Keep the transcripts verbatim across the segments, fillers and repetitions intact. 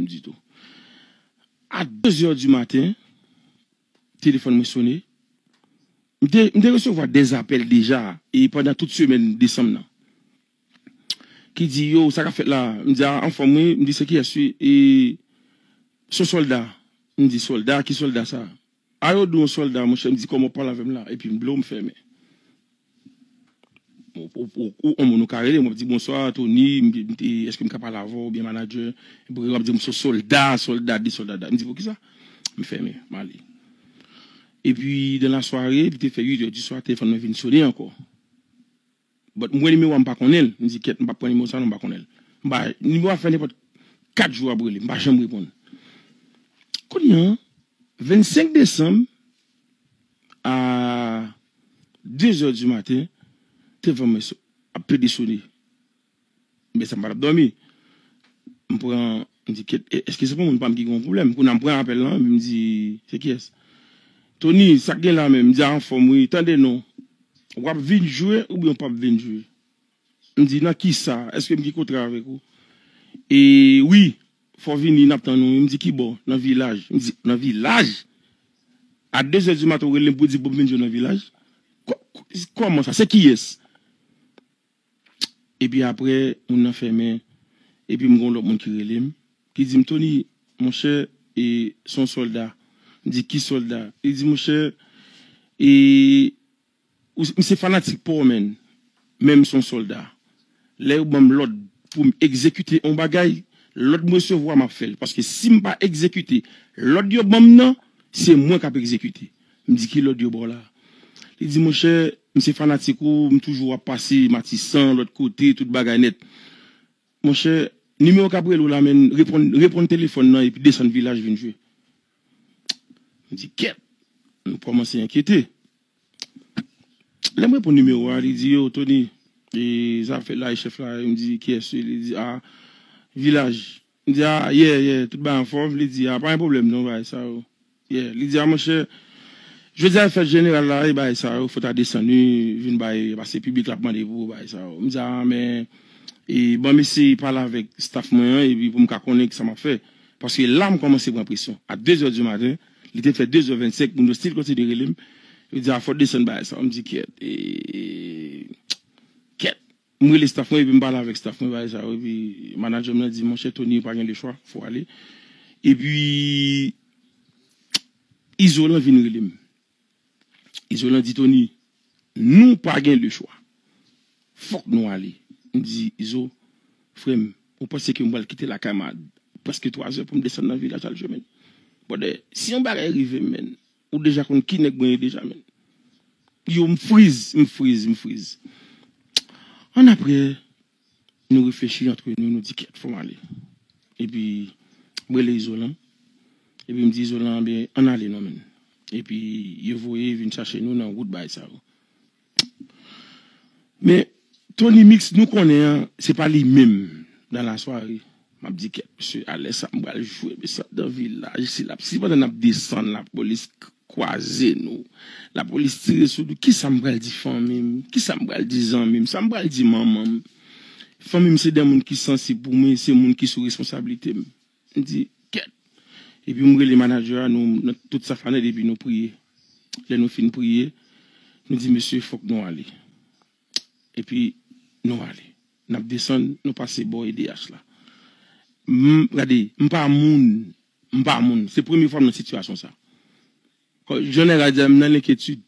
ditou. A de zè di maten, telefòn mwen sonnen. M te, m te resevwa de apèl deja, e pandan tout semèn desanm nan. Ki di, "Yo, sa k ap fèt la?" M di, "A, anfòm wi." M di, "Se kiyès wi?" "E, se yon sòlda." M di, "Sòlda? Ki sòlda sa?" "A, yo di w yon sòlda, monchè." M di, "Kòman w ap pale avè m la?" Epi m blo, m fèmen. Ou, ou, ou, ou, yon moun ou ka rele, m ap di, "Bonswa, Tony, m, m te, èske m ka pale avè w, oubyen manadjè?" Epi w ap di m, "Se sòlda, sòlda, de sòlda." M di, "Poukisa?" M fèmen, m ale. Epi, dan lasware, epi te fè uit è di swa, telefòn mwen vin sonnen ankò. But m wè nimewo a, m pa konnen l. M di, "Kèt, m p ap pran nimewo sa non, m pa konnen l." M ba nimewo a fè nenpòt kat jou ap rele, m pa janm reponn. Kounye a, vennsenk desanm, a de zè di maten, telefòn mwen so-, ap plede sonnen. Men sa m pa t ap dòmi. M pran, m di, "Kèt, e, èske se pa moun pa m ki gen yon pwoblèm?" Kounye a m pran apèl lan, epi m di, "Se kiyès?" "Tony, sa k gen la menm?" M di, "A, anfòm wi, tande non. W ap vin jwe oubyen w p ap vin jwe?" M di, "Nan kisa? Èske m gen kontra avèk ou?" "E wi, fò w vini, n ap tann ou." M di, "Ki bò?" "Nan vilaj." M di, "Nan vilaj? A de zè di maten, ou rele m pou di pou m vin jwe nan vilaj? Kò-, kò-, kòman sa? Se kiyès?" Epi apre, moun nan fèmen. Epi m gen yon lòt moun ki rele m, ki di m, "Tony, monchè, e, se yon sòlda." M di, "Ki sòlda?" Li di, "Monchè, e, ou, m se fanatik pa w, menn. Men m se yon sòlda. Lè yo ban m lòd pou m egzekite yon bagay, lòd m resevwa, m ap fè l. Paske si m pa egzekite lòd yo ban m nan, se mwen k ap egzekite." M di, "Ki lòd yo ba w la?" Li di, "Monchè, m se fanatik ou, m toujou ap pase Matisan, lòt kote, tout bagay nèt." Monchè, nimewo k ap rele w la, menn, reponn, reponn telefòn nan epi desann vilaj vin jwe. M di, "Kèt!" M kòmanse enkyete. Lè m reponn nimewo a, li di, "Yo, Tony, e sa ap fèt la, e chèf la?" M di, "Kiyès wi?" Li di, "A, vilaj." M di, "A, yeah, yeah, tout bagay anfòm?" Li di, "A, pa gen pwoblèm non, bagay sa yo." Yeah, li di, "A, monchè, jodi a fèt jeneral la, e bagay sa yo, fò w ta desann wi, vin bay, paske piblik la ap mande pou bagay sa yo." M di, "A, men, e, ban m eseye pale avèk staff mwen an, epi pou m ka konnen kisa m ap fè." Paske la, m kòmanse pran presyon. A de zè di maten, li te fè de zè vennsenk, moun yo still kontinye rele m. Yo di, "A, fò w desann bagay sa yo." M di, "Kèt, e, kèt." M rele staff mwen, epi m pale avèk staff mwen, bagay sa yo, epi manadjè m nan di, "Monchè Tony, ou pa gen lechwa, fò w ale." Epi, Izolan vin rele m. Izolan di, "Tony, nou pa gen lechwa. Fòk nou ale." M di, "Izo, frè m, ou panse ke m pral kite lakay m a prèske twa zè pou m desann nan vilaj al jwe, menn? Brother, si yon bagay rive m, menn, ou deja konn ki nèg mwen ye deja, menn." Yo, m friz, m friz, m friz. Annapre, nou reflechi antre nou, nou di, "Kèt, fò m ale." Epi, m rele Izolan. Epi, m di Izolan, "Ben, ann ale non, menn." Epi, yo voye vin chache nou nan wout bagay sa yo. Men, Tony Mix, nou konnen an, se pa li menm nan lasware. M ap di, "Kèt, mesye, alè sa m pral jwe, mesye, dan vilaj, si l ap, si pandan n ap desann, lapolis k-, kwaze nou, lapolis tire sou nou, kisa m pral di fanmi m? Kisa m pral di zanmi m? Sa m pral di manman m?" Fanmi m se de moun ki sansib pou mwen, se moun ki sou responsablite m. M di, "Kèt." Epi m rele manadjè a, nou, nan tout sa fanèt, epi nou priye. Lè nou fin priye, nou di, "Mesye, fòk nou ale." Epi, nou ale. N ap desann, nou pase bò E D H la. M, gade, m pa moun, m pa moun. Se premye fwa m nan sitiyasyon sa. Kò, jan nèg la di a, m nan lenkyetid.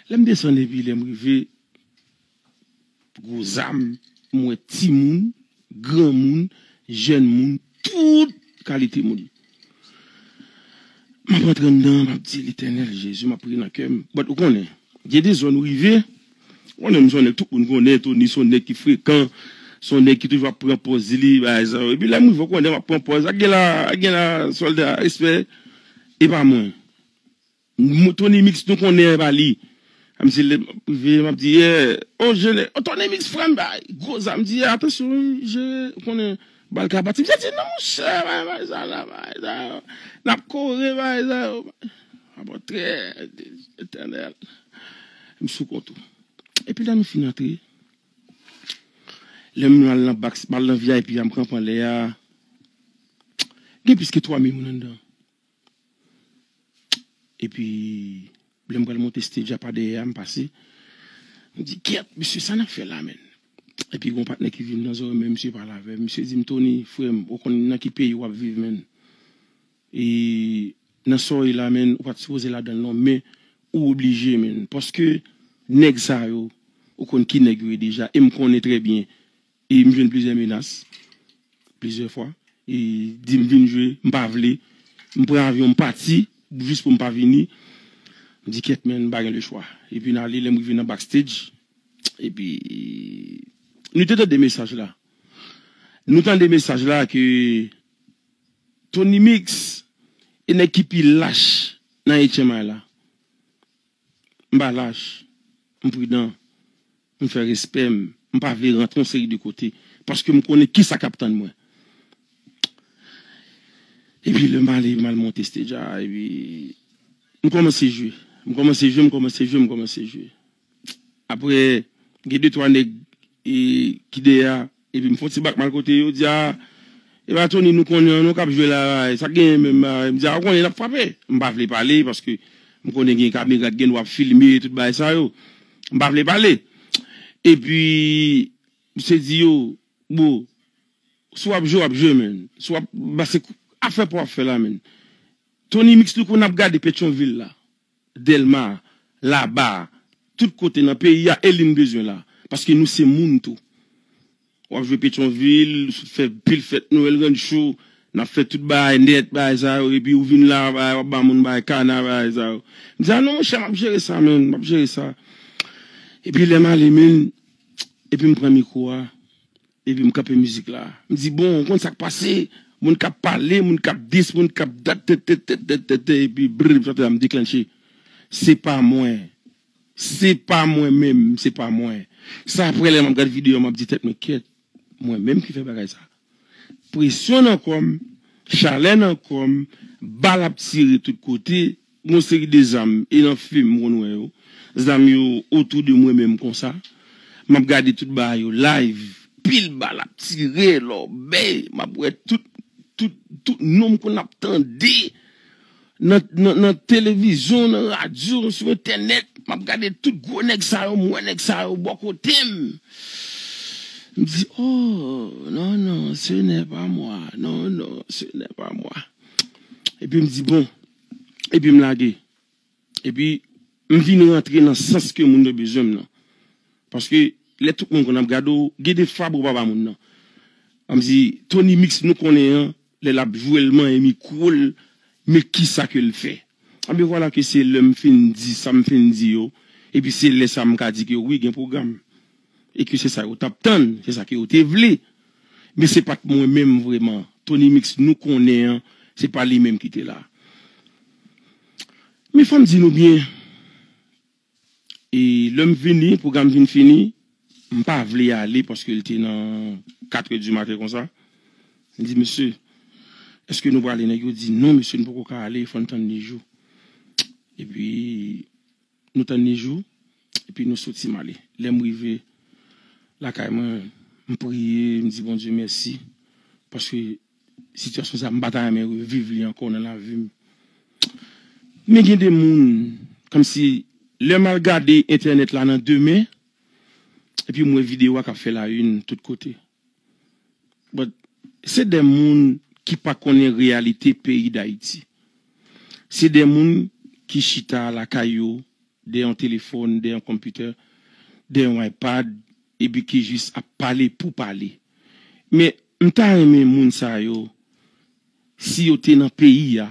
Lè m desann epi lè m rive, gwo zam, m wè timoun, granmoun, jèn moun, tout kalite moun. M ap rantre anndan, m ap di, "Letènèl Jezi," m ap priye nan kè m. But ou konnen, gen de zòn ou rive, ou konnen m se yon nèg tout moun konnen, Tony se yon nèg ki frekan, se yon nèg ki toujou ap pran pòz li, bagay sa yo. Epi lè m rive, ou konnen m ap pran pòz. Ak gen la, ak gen la, sòlda, respè, e pa mwen. M-, Tony Mix, nou konnen e pa li. A, misye lè m ap rive, m ap di, "Yeah, oh, jene, oh, Tony Mix, frè m, bay, gwo zam." M di, "Yeah, atansyon, wi, jere, ou konnen, bal ka pati." Misye di, "Non, monchè, bay, bay, sa la, bay, sa yo. N ap kore, bay, sa yo." Apre trè, Etènèl. M sou kont ou. Epi lè nou fin antre, lè m al nan bak, m al nan V I P a, m kanpe anlè a, Gen plis ke twa mil moun anndan. Epi, lè m pral monte stage a pa dèyè a, m pase. M di, "Kèt, mesye, sa n ap fè la, menn?" Epi, gon patnè ki vin nan zòrèy mwen, misye pale avè m. Misye di m, "Tony, frè m, ou konn nan ki peyi w ap viv, menn. E nan sa w ye la, menn, ou pa t sipoze ladan l, non, men ou oblije, menn. Paske nèg sa yo, ou konn ki nèg yo ye deja, e m konnen trè byen." E m jwenn plizyè menas, plizyè fwa. E di m vin jwe, m pa vle. M pran avyon, m pati, jis pou m pa vini. M di, "Kèt, menn, m pa gen lechwa." Epi n ale, lè m rive nan backstage, epi nou te tande mesaj la. Nou tande mesaj la ke Tony Mix e nèg ki pi lach nan H M I la. M pa lach, m pridan, m fè respè m, m pa vle rantre yon seri de kote, paske m konnen kisa k ap tann mwen. Epi lè m ale, m al monte stage a, epi m kòmanse jwe. M kòmanse jwe, m kòmanse jwe, m kòmanse jwe. Apre, gen de twa nèg e, ki dèyè a, epi m fè yon ti bat mal kote yo, di, "A, e pa Tony nou konnen an, non, k ap jwe la, sa k genyen menm la?" M di, "A, ou konnen n ap frape." M pa vle pale, paske m konnen gen kamera k gen dwa ap filme, tout bagay sa yo. M pa vle pale. Epi, misye di yo, "Bro, si w ap jwe, w ap jwe, menn. Si w ap, ba se afè pa w ap fè la, menn." Tony Mix nou konn ap gade Petyonvil la, Dèlma, Laba, tout kote nan peyi a, e li n bezwen la. Paske nou se moun tou. W ap jwe Petyonvil, fè pil fèt Nwèl, Rancho, n ap fè tout bagay nèt, bagay sa yo, epi ou vin la, bagay, w ap ba moun bagay kana, bagay sa yo. M di, "A non, monchè, m ap jere sa, menn, m ap jere sa." Epi lè m ale, menn, epi m pran mikwo a, epi m kanpe mizik la. M di, "Bon, ou konn sa k pase? Moun k ap pale, moun k ap dis, moun k ap dat, tèt, tèt, tèt, tèt, tèt, tèt," epi brr, m chante la, m deklanche. Se pa mwen. Se pa mwen menm, se pa mwen. Sa apre lè m ap gade videyo, m ap di tèt mwen, "Kèt, mwen menm ki fè bagay sa." Presyon nan kò m, chalè nan kò m, bal ap tire tout kote, gon seri de zam, e nan fim m konn wè yo. Zam yo otou de mwen menm konsa. M ap gade tout bagay yo live, pil bal ap tire, lòbèy, m ap wè tout, tout, tout non m konn ap tande nan, nan, nan televizyon, nan radyo, sou entènèt, m ap gade tout gwo nèg sa yo, m wè nèg sa yo bò kote m. M di, "Oh, non, non, ce n'est pas moi. Non, non, ce n'est pas moi." Epi m di, "Bon." Epi m lage. Epi m vin rantre nan sans ke moun yo bezwen m nan. Paske lè tout moun konn ap gade w, gen de fwa bro pa ba moun nan. An m di, Tony Mix nou konnen an, lè l ap jwe l manyen mikwo l, men kisa ke l fè? Anben vwala ke se lè m fin di sa m fin di yo, epi se lè sa m ka di ke wi gen pwogram. E ke se sa yo t ap tann, se sa ke yo te vle. Men se pa t mwen menm vrèman. Tony Mix nou konnen an, se pa li menm ki te la. Men fò m di nou byen, e lè m vini, pwogram vin fini, m pa vle ale paske l te nan katrè di maten konsa. M di, "Mesye, èske nou prale?" Nèg yo di, "Non, mesye, nou poko ka ale, fò n tann li jou." Epi, nou tann li jou, epi nou soti m ale. Lè m rive lakay mwen, m priye, m di Bondye mèsi, paske sitiyasyon sa a, m pa ta renmen reviv li ankò nan lavi m. Men gen de moun, kòmsi lè m al gade entènèt la nan demen, epi m wè videyo a k ap fè la une tout kote. But, se de moun ki pa konnen reyalite peyi Dayiti. Se de moun ki chita lakay yo, dèyè yon telefòn, dèyè yon konpitè, dèyè yon iPad, epi ki jis ap pale pou pale. Men, m ta renmen moun sa yo, si yo te nan peyi a,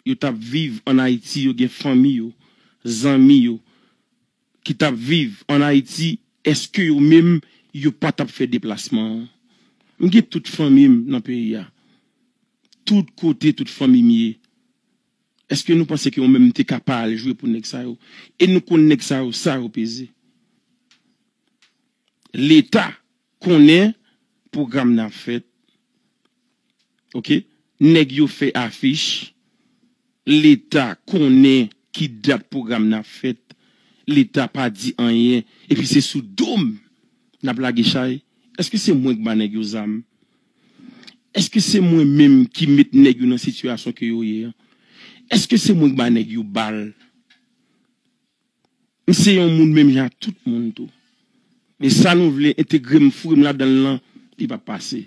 yo t ap viv ann Ayiti, yo gen fanmi yo, zanmi yo, ki t ap viv ann Ayiti, èske yo menm, yo pa t ap fè deplasman an? M gen tout fanmi m nan peyi a. Tout kote, tout fanmi m ye. Èske nou panse ke yo menm te ka pa al jwe pou nèg sa yo? E nou konn nèg sa yo, sa yo peze. Leta konnen pwogram nan ap fèt. Oke? Nèg yo fè afich. Leta konnen ki dat pwogram nan ap fèt. Leta pa di anyen. Epi se sou do m n ap lage chay. Èske se mwen k ba nèg yo zam? Èske se mwen menm ki met nèg yo nan sitiyasyon ke yo ye an? Èske se mwen ki ba nèg yo bal? M se yon moun menm jan ak tout moun tou. Men sa nou vle entegre m, foure m ladan l lan, li p ap pase.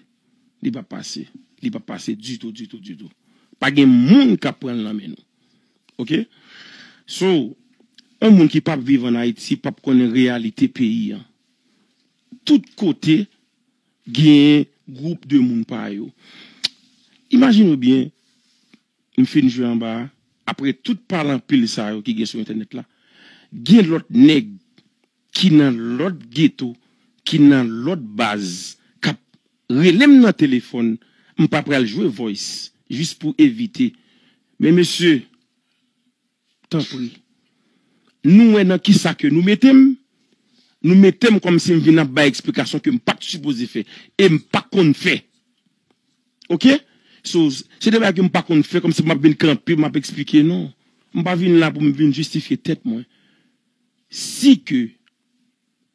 Li p ap pase. Li p ap pase ditou, ditou, ditou. Pa gen moun k ap pran l nan men nou. Oke? So, yon moun ki p ap viv ann Ayiti p ap konnen reyalite peyi an. Tout kote, gen gwoup de moun pa yo. Imajine w byen, m fin jwe anba a, apre tout pale anpil sa yo ki gen sou entènèt la, gen lòt nèg ki nan lòt geto, ki nan lòt baz, k ap rele m nan telefòn, m pa pral jwe voice, jis pou evite. Men mesye, tanpri. Nou wè nan kisa ke nou mete m. Nou mete m kòmsi m vin ap bay eksplikasyon ke m pa t sipoze fè. E m pa konn fè. Oke? So, se de bagay ke m pa konn fè, kòmsi m ap vin kanpe, m ap eksplike, non. M pa vin la pou m vin jistifye tèt mwen. Si ke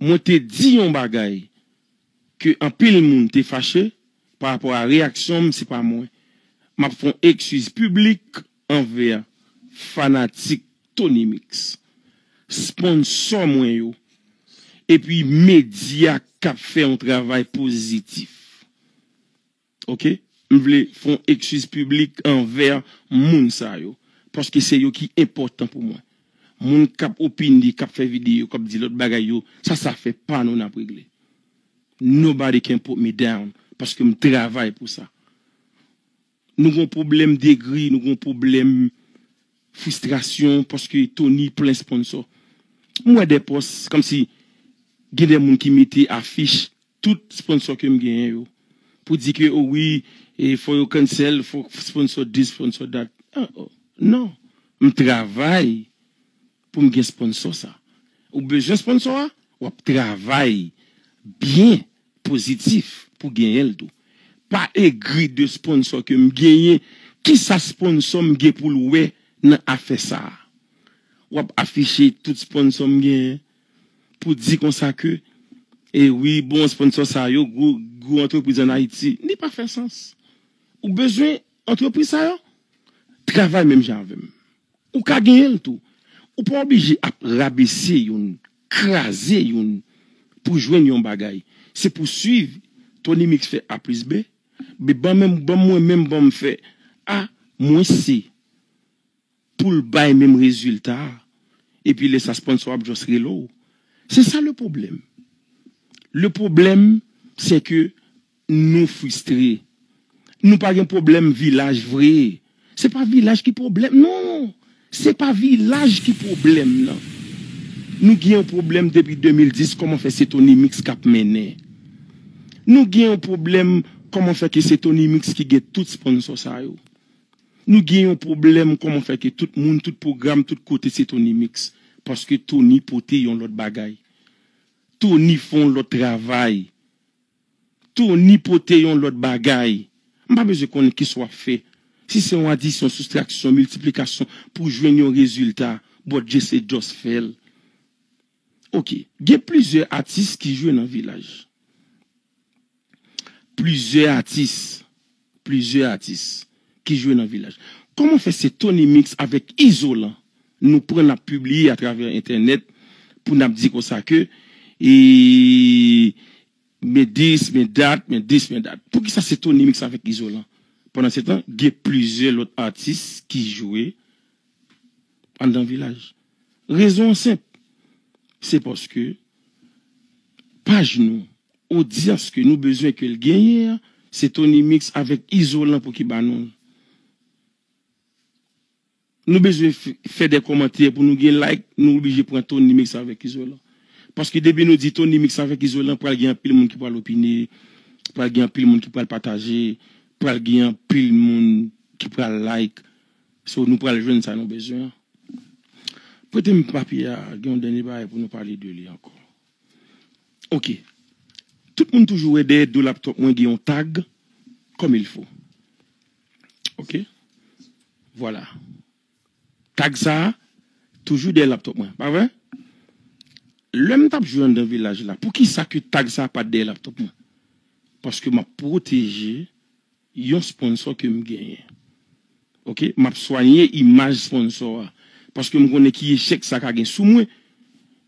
mwen te di yon bagay ke anpil moun te fache pa rapò a reyaksyon m, se pa mwen. M ap fè yon eskiz piblik anvè fanatik Tony Mix, sponsò mwen yo, epi medya k ap fè yon travay pozitif. Oke? M vle fè yon eskiz piblik anvè moun sa yo. Paske se yo ki enpòtan pou mwen. Moun k ap opine, k ap fè videyo, k ap di lòt bagay yo, sa, sa fè pa nou n ap regle. Nobody can put me down. Paske m travay pou sa. Nou gon pwoblèm degri, nou gon pwoblèm fristrasyon, paske Tony plen sponsò. M wè de pòs, kòmsi gen de moun ki mete afich tout sponsò ke m genyen yo. Pou di ke, o wi, e fò yo cancel, fò sponsò this, sponsò that. Ah, oh, non. M travay pou m gen sponsò sa. Ou bezwen sponsò a, w ap travay byen pozitif pou genyen l tou. Pa egri de sponsò ke m genyen. Kisa sponsò m gen pou l wè nan afè sa a? W ap afiche tout sponsò m genyen pou di konsa ke, e wi, bon, sponsò sa yo, gwo, gwo antrepriz ann Ayiti. Li pa fè sans. Ou bezwen antrepriz sa yo? Travay menm jan avè m. Ou ka genyen l tou. Ou pa oblije ap rabese youn, kraze youn pou jwenn yon bagay. Se pou swiv. Tony Mix fè A plis B. Be ban menm, ban mwen menm, ban m fè A mwens C pou l bay menm rezilta a. Epi lè sa sponsò ap just rele w. Se sa le pwoblèm. Le pwoblèm, se ke nou fristre. Nou pa gen pwoblèm vilaj vre. Se pa vilaj ki pwoblèm, non. Se pa vilaj ki pwoblèm nan. Nou gen yon pwoblèm depi de mil dis, kòman fè se Tony Mix k ap mennen. Nou gen yon pwoblèm, kòman fè ke se Tony Mix ki gen tout sponsò sa yo. Nou gen yon pwoblèm, kòman fè ke tout moun, tout pwogram, tout kote se Tony Mix. Paske Tony pote yon lòt bagay. Tony fè yon lòt travay. Tony pote yon lòt bagay. M pa bezwen konnen kisa w ap fè. Si se yon adisyon, soustraksyon, miltiplikasyon pou jwenn yon rezilta, Bondye se just fè l. Oke, gen plizyè atis ki jwe nan vilaj. Plizyè atis, plizyè atis ki jwe nan vilaj. Kòman fè se Tony Mix avèk Izolan nou pran n ap pibliye atravè entènèt pou n ap di konsa ke e, men this, men that, men this, men that. Poukisa se Tony Mix avèk Izolan? Pandan se tan, gen plizyè lòt atis ki jwe anndan vilaj. Rezon an senp. Se paske paj nou, odyans ke nou bezwen ke l genyen an, se Tony Mix avèk Izolan pou ki ba nou l. Nou bezwen f- fè de kòmantè pou nou gen like, nou oblije pran Tony Mix avèk Izolan. Paske depi nou di Tony Mix avèk Izolan, pral gen anpil moun ki pral opine, pral gen anpil moun ki pral pataje, pral gen anpil moun ki pral like. So, nou pral jwenn sa nou bezwen an. Prete m papye a, gen yon dènye bagay pou nou pale de li ankò. Oke. Tout moun toujou wè dèyè do laptop mwen gen yon tag comme il faut. Oke. Vwala. Tag sa a toujou dèyè laptop mwen, pa vre? Lè m t ap jwe anndan vilaj la, poukisa ke tag sa a pa t dèyè laptop mwen? Paske m ap pwoteje yon sponsò ke m genyen. Oke, m ap swanye imaj sponsò a. Paske m konnen ki echèk sa ka gen sou mwen.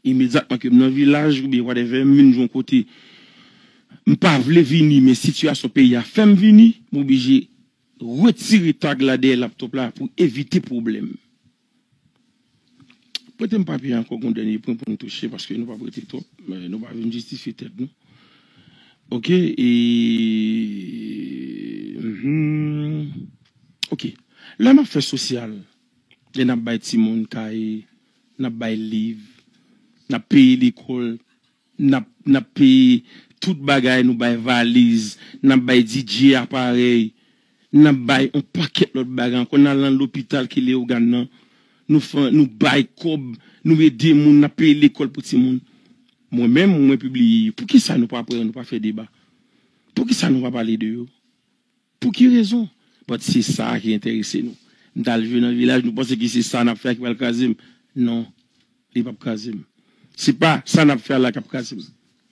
Imedyatman ke m nan vilaj oubyen whatever, m vin jwenn kote m pa vle vini, men sitiyasyon peyi a fè m vini, m oblije retire tag la dèyè laptop la pou evite pwoblèm. Prete m papye ankò, gon dènye pwen pou n touche, paske nou p ap rete twòp, men nou pa vin jistifye tèt nou. Oke, e, mhm. Oke, lè m ap fè sosyal, lè n ap bay timoun kay, n ap bay liv, n ap peye lekòl, n ap, n ap peye tout bagay, nou bay valiz, n ap bay D J aparèy, n ap bay yon pakèt lòt bagay ankò, n al nan lopital ki Leyogàn nan, nou fè, nou bay kòb, nou ede moun, n ap peye lekòl pou timoun. Mwen menm, mwen pibliye yo. Poukisa nou pa pran, nou pa fè deba? Poukisa nou pa pale de yo? Pou ki rezon? But se sa ki enterese nou. M t al jwe nan vilaj, nou panse ki se sa n ap fè a ki pral kraze m? Non, li p ap kraze m. Se pa sa n ap fè a la k ap kraze m.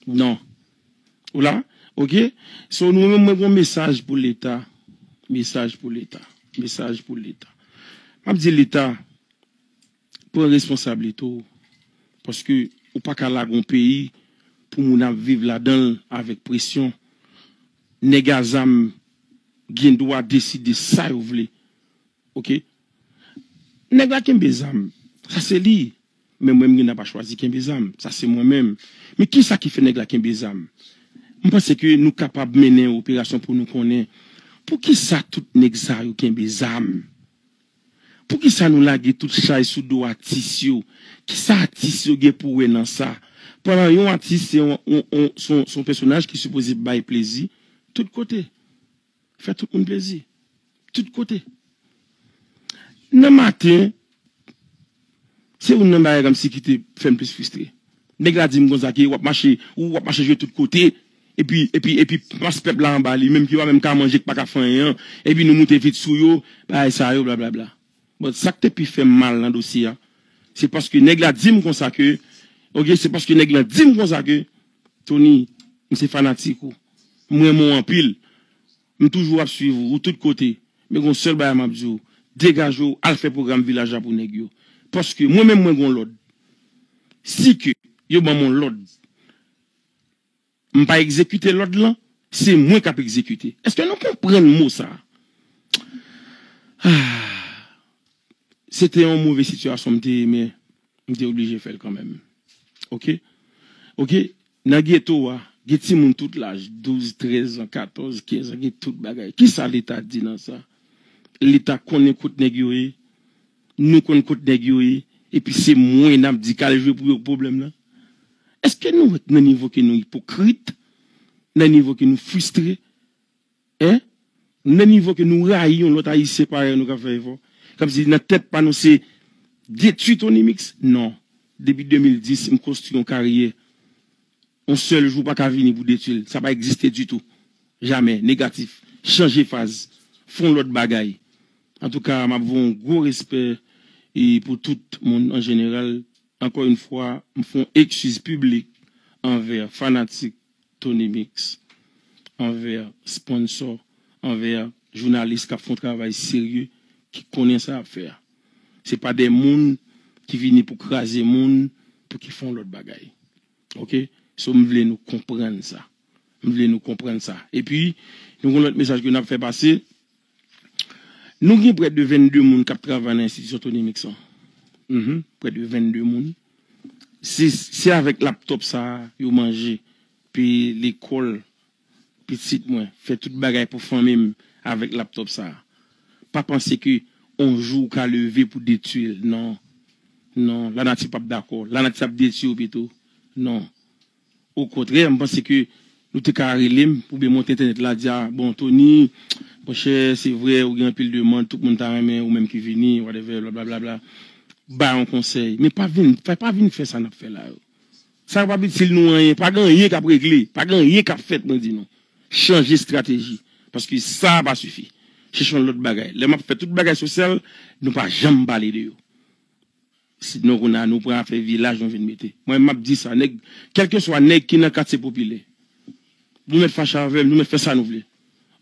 Non. Ou la? Oke? So, nou menm, mwen gen yon mesaj pou Leta. Mesaj pou Leta. Mesaj pou Leta. M ap di Leta, pran responsablite w. Paske ou pa ka lage yon peyi pou moun ap viv ladan l avèk presyon. Nèg a zam gen dwa deside sa yo vle. Oke? Nèg la kenbe zam. Sa se li. Men mwen, m gen dwa pa chwazi kenbe zam. Sa se mwen menm. Men kisa ki fè nèg la kenbe zam? M panse ke nou kapab mennen operasyon pou nou konnen poukisa tout nèg sa yo kenbe zam. Poukisa nou lage tout chay sou do atis yo? Kisa atis yo gen pou wè nan sa? Pandan yon atis se yon, yon, yon, se yon, se yon pèsonaj ki sipoze bay plezi tout kote. Fè tout moun plezi. Tout kote. Nan maten, se youn nan bagay kòmsi ki te fè m plis fristre. Nèg la di m konsa ke w ap mache, ou w ap mache jwe tout kote, epi, epi, epi mas pèp la anba li, menm ki pa menm ka manje, ki pa ka fè anyen an, epi nou moute vit sou yo, bagay sa yo, blablabla. Bon, sa k te pi fè m mal nan dosye a, se paske nèg la di m konsa ke, oke, se paske nèg la di m konsa ke, Tony, m se fanatik ou. M renmen w anpil. M toujou ap swiv ou, ou tout kote. Men gon sèl bagay m ap di w, degaje w, al fè pwogram vilaj la pou nèg yo. Paske mwen menm mwen gon lòd. Si ke yo ban m yon lòd, m pa egzekite lòd lan, se mwen k ap egzekite. Èske nou konprann mo sa? Ah, se te yon move sitiyasyon m te ye, men m te oblije fè l kanmenm. Oke? Oke? Nan geto a, gen timoun tout laj, douz, trèz an, katòz, kenz an, gen tout bagay. Kisa Leta di nan sa? Leta konnen kot nèg yo ye, nou konn kot nèg yo ye, epi se mwen n ap di k al jwe pou yo pwoblèm nan? Èske nou wè nan nivo ke nou ipokrit, nan nivo ke nou fristre? Hein? Nan nivo ke nou rayi yon lòt Ayisyen parèy nou k ap fè efò. Kòmsi nan tèt pa nou se detwi Tony Mix? Non. Depi de mil dis, m konstwi yon karyè. Yon sèl jou pa ka vini pou detwi l. Sa pa egziste ditou. Jamè. Negatif. Chanje faz. Fè yon lòt bagay. Antouka, m ap voye yon gwo respè e pou tout moun an jeneral. Ankò yon fwa, m fè yon eskiz piblik anvè fanatik Tony Mix, anvè sponsò, anvè jounalis k ap fè yon travay serye, ki konnen sa y ap fè a. Se pa de moun ki vini pou kraze moun, pou ki fè yon lòt bagay. Oke? So, m vle nou konprann sa. M vle nou konprann sa. Epi, nou gon lòt mesaj ke n ap fè pase. Nou gen prè de vennde moun k ap travay nan enstitisyon Tony Mix lan. Mhm, prè de vennde moun. Se, se avèk laptòp sa a yo manje, peye lekòl pitit mwen, fè tout bagay pou fanmi m avèk laptòp sa a. Pa panse ke yon jou ou ka leve pou detwi l. Non. Non, lanati p ap dakò. Lanati ap detwi w pito. Non. Okontrè, m panse ke nou te ka rele m, oubyen monte entènèt la, di, a, bon, Tony, monchè, se vre, ou gen anpil demann, tout moun ta renmen, ou menm ki vini, whatever, blablabla. Bay yon konsèy. Men pa vin, pa, pa vin fè sa n ap fè la yo. Sa yo p ap itil nou anyen, pa gen anyen k ap regle, pa gen anyen k ap fèt, mwen di nou. Chanje estrateji, paske sa a pa sifi. Chèche yon lòt bagay. Lè m ap fè tout bagay sosyal, nou pa janm pale de yo. Sinon, kounye a, nou pran afè vilaj, nou vin mete. Mwen, m ap di sa, nèg, kèlkeswa nèg ki nan katye popilè, nou mèt fache avè m, nou mèt fè sa nou vle.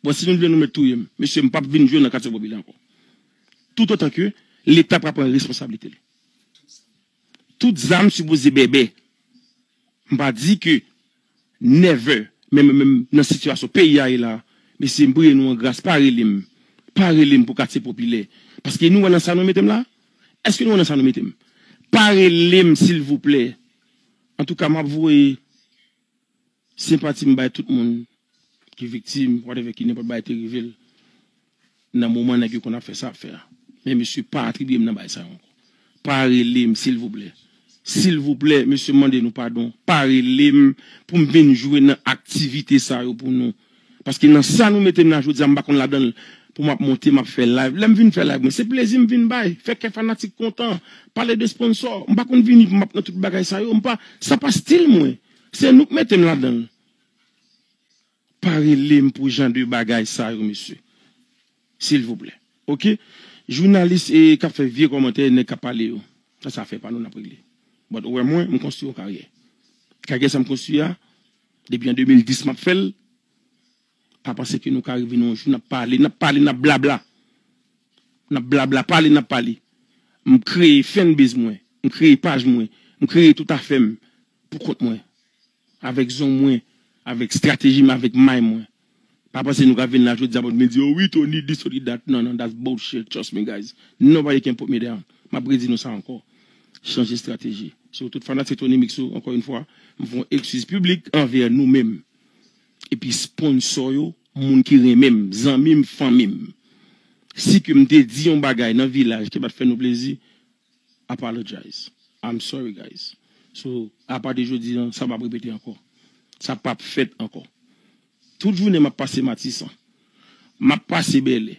Bon, si nou vle nou met touye m, mesye, m p ap vin jwe nan katye popilè ankò. Toutotan ke Leta pa pran responsablite l. Tout zam sipoze bèbè. M pa di ke never, men mwen menm nan sitiyasyon peyi a ye la, mesye, m priye nou an gras, pa rele m. Pa rele m pou katye popilè. Paske nou wè nan sa nou mete m la? Èske nou wè nan sa nou mete m? Pa rele m, silvouplè. Antouka, m ap voye senpati m bay tout moun ki viktim, whatever, ki nenpòt bagay te rive l nan moman nèg yo konn ap fè sa ap fè a. Men mesye, pa atribye m nan bagay sa yo ankò. Pa rele m, silvouplè. Silvouplè, mesye, m mande nou padon. Pa rele m pou m vin jwe nan aktivite sa yo pou nou. Paske nan sa nou mete m la jodi a, m pa konn ladan l pou m ap monte, m ap fè live. Lè m vin fè live mwen, se plezi m vin bay, fè kè fanatik kontan, pale de sponsò. M pa konn vini pou m ap nan tout bagay sa yo. M pa, sa pa stil mwen. Se nou k mete m ladan l. Pa rele m pou jan de bagay sa yo, mesye. Silvouplè. Oke? Jounalis e k ap fè vye kòmantè, nèg k ap pale yo. Sa, sa fè pa nou n ap regle. But ou wè mwen, m konstwi yon karyè. Karyè sa m konstwi a, depi an de mil dis m ap fè l. Pa panse ke nou ka rive nan yon jou, n ap pale, n ap pale, n ap blabla. N ap blabla, pale, n ap pale. M kreye fanbase mwen, m kreye paj mwen, m kreye tout afè m pou kont mwen. Avèk zong mwen, avèk strateji m, avèk may mwen. Pa panse nou ka vin la jodi a pou vin di, "Oh wi, Tony this, Tony that." Non, non, that's bullshit. Trust me, guys. Nobody can put me down. M ap redi nou sa ankò. Chanje estrateji. So, tout fanatik Tony Mix yo, ankò yon fwa, m fè yon ekskiz piblik anvè nou menm. Epi sponsò yo, moun ki renmen m, zanmi m, fanmi m. Si ke m te di yon bagay nan vilaj ki pa t fè nou plezi, apologize. I'm sorry, guys. So, apa de jodi a, sa p ap repete ankò. Sa p ap fèt ankò. Tout jounen m ap pase Matisan. M ap pase Bèlè.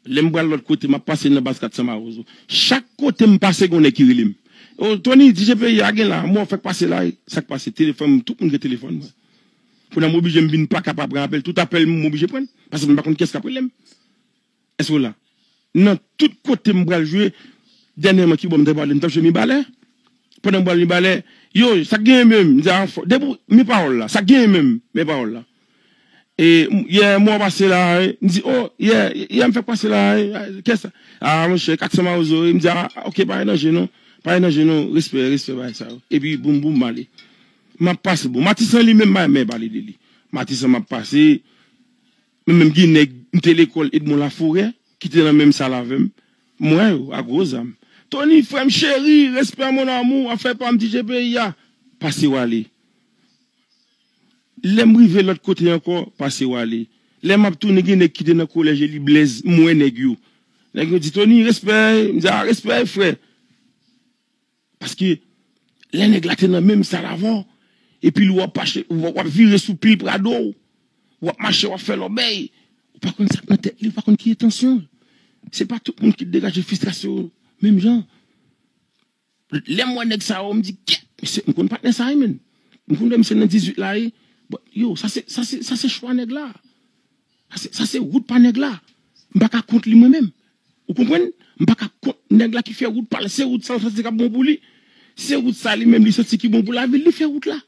Lè m pral lòt kote, m ap pase nan baz kat san Mawozo. Chak kote m pase, gen yon nèg ki rele m. "Oh, Tony, D J P I a gen la, mò fèk pase la, wi." Sa k pase? Telefòn, tout moun gen telefòn mwen. Kounye a m oblije m vin pa ka pa pran apèl. Tout apèl m, m oblije pran. Paske m pa konn kiyès k ap rele m. Èske w la? Nan tout kote m pral jwe, dènyèman ki bò m te pale, m t ap jwe Mibalè. Pandan m pral Mibalè, "Yo, sa k genyen menm?" M di, "A, fò, depi w, men pawòl la, sa k genyen menm?" Men pawòl la. E, m, yè, mò pase la, wi. M di, "Oh, yè, yè, m fèk pase la, wi. Kiyès sa?" "A, monchè, kat san Mawozo, wi." M di, "A, oke, pa gen danje non. Pa gen danje non. Respè, respè, bagay sa yo." Epi, boum, boum, m ale. M ap pase, bon, Matisan li menm, m pa renmen pale de li. Matisan m ap pase, men menm gen nèg, m te lekòl Edmond Laforêt, ki te nan menm sal avè m. M wè yo, a gwo zam. "Tony, frè m cheri, respè, mon amour, afè pa m, D J P I a." Pase w ale. Lè m rive lòt kote ankò, pase w ale. Lè m ap tounen, gen nèg ki te nan kolèj e li blèz, m wè nèg yo. Nèg yo di, "Tony, respè." M di, "A, respè, frè." Paske lè nèg la te nan menm sal avè w, epi li w ap mache, w ap, w ap vire sou pil Prado w, w ap mache, w ap fè lòbèy, ou pa konn sa k nan tèt li, ou pa konn ki entansyon l. Se pa tout moun ki degaje fristrasyon yo menm jan. Lè m wè nèg sa yo, m di, "Kèt, mesye, m konn patnè sa, wi, menn. M konn wè misye nan dizuit la, wi." Bon, yo, sa se, sa se, sa se chwa nèg la. Sa se, sa se wout pa nèg la. M pa ka kont li mwen menm. Ou konprann? M pa ka kont nèg la ki fè wout pa l. Se wout sa l santi k ap bon pou li. Se wout sa li menm li santi ki bon pou lavi l, li fè wout la.